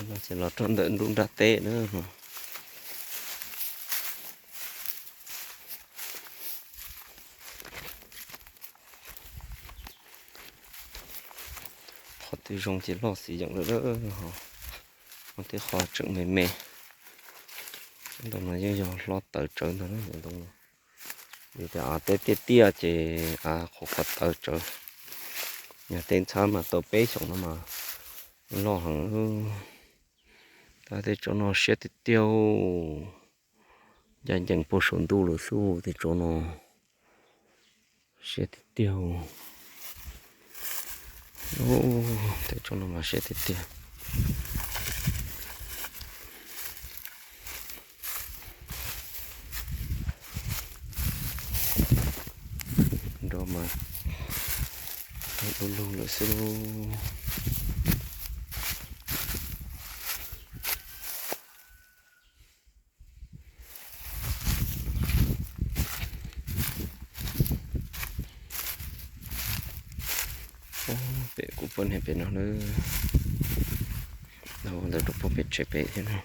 Ces los rau ntawm nruab nrab teb na. Qhov twg zoo ces loj xiv yeem lawm. Muaj tej qhov tseem me me. Ntoo no yeej yog hlob tawv tsawv ntag ntoo no. Vim tias av teb tiaj tiaj ces av qhuav qhuav tawv tsawv. Yog tej ntxhab mas tau peb xyoos no mas loj heev. Tab tej tsob no siab tiag tiag. Ncaj ncees puag saum ntuj lawm xwb tej tsob no. Siab tiag tiag. Tej tsob no mas siab tiag tiag. Nrov mas du lug lawm xwb lauj. Pem kuv poj niam pem no na. Ntawd rau puag pem tsev pem thiab na.